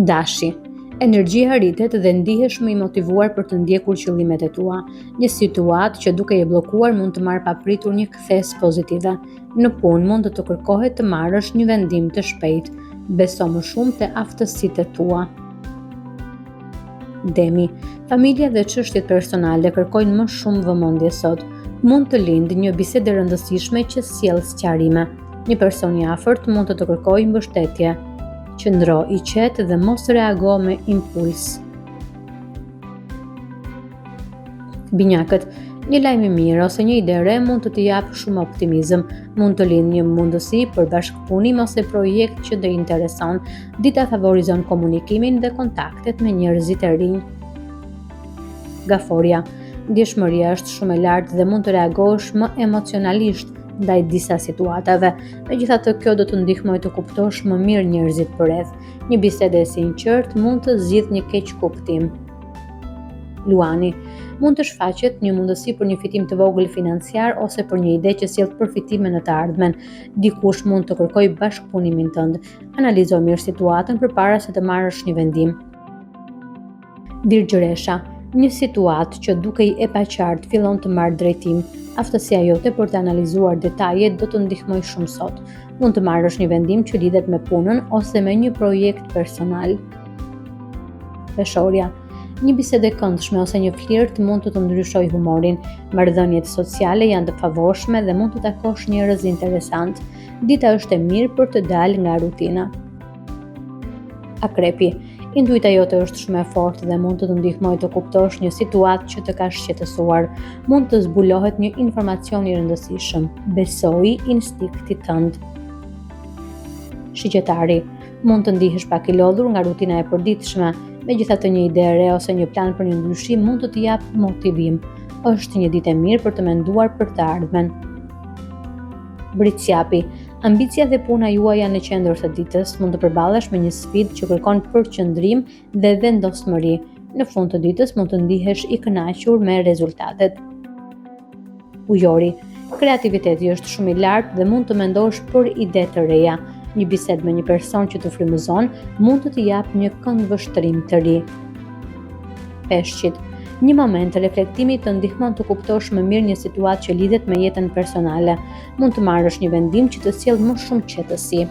Dashi. Energjia rritet dhe ndihesh më i motivuar për të ndjekur qëllimet e tua. Një situatë që dukej e bllokuar mund të marrë papritur një kthesë pozitive. Në punë mund të të kërkohet të marrësh një vendim të shpejtë. Beso më shumë te aftësitë e tua. Demi, familja dhe çështjet personale kërkojnë më shumë vëmendje sot. Mund të lindë një bisedë e rëndësishme që sjell sqarime. Një person i afërt mund të të kërkojë mbështetje. Qëndro i qetë dhe mos reago me impuls. Binjakët, një lajm i mirë ose një ide e re mund të të japë shumë optimizëm, mund të lindë një mundësi për bashkëpunim ose projekt që të intereson. Dita favorizon komunikimin dhe kontaktet me njerëzit e rinj. Gaforja, ndjeshmëria është shumë e lartë dhe mund të reagosh më emocionalisht ndaj disa situatave. Megjithatë, kjo do të ndihmojë të kuptosh më mirë njerëzit përreth. Një bisedë e sinqertë mund të zgjidhë një keqkuptim. Luani, mund të shfaqet një mundësi për një fitim të vogël financiar ose për një ide që sjell përfitime në të ardhmen. Dikush mund të kërkojë bashkëpunimin tënd. Analizo mirë situatën përpara se të marrësh një vendim. Virgjëresha, një situatë që dukej e paqartë fillon të marrë drejtim. Aftësia jote për të analizuar detajet do të ndihmojë shumë sot. Mund të marrësh një vendim që lidhet me punën ose me një projekt personal. Peshorja, një bisedë e këndshme ose një flirt mund të të ndryshojë humorin. Marrëdhëniet sociale janë të favorshme dhe mund të takosh njerëz interesantë. Dita është e mirë për të dalë nga rutina. Akrepi, intuita jote është shumë e fortë dhe mund të të ndihmojë të kuptosh një situatë që të ka shqetësuar. Mund të zbulohet një informacion i rëndësishëm. Besoji instinktit tënd. Shigjetari, mund të ndihesh pak i lodhur nga rutina e përditshme, megjithatë një ide e re ose një plan për një ndryshim mund të të japë motivim. Është një ditë e mirë për të menduar për të ardhmen. Bricjapi, ambicia dhe puna juaj janë në qendër të ditës, mund të përballesh me një sfidë që kërkon përqendrim dhe vendosmëri. Në fund të ditës mund të ndihesh i kënaqur me rezultatet. Ujori, kreativiteti është shumë i lartë dhe mund të mendosh për ide të reja. Një bisedë me një person që të frymëzon mund të të japë një këndvështrim të ri. Peshqit, një moment reflektimi të ndihmon të kuptosh më mirë një situatë që lidhet me jetën personale. Mund të marrësh një vendim që të sjell më shumë qetësi.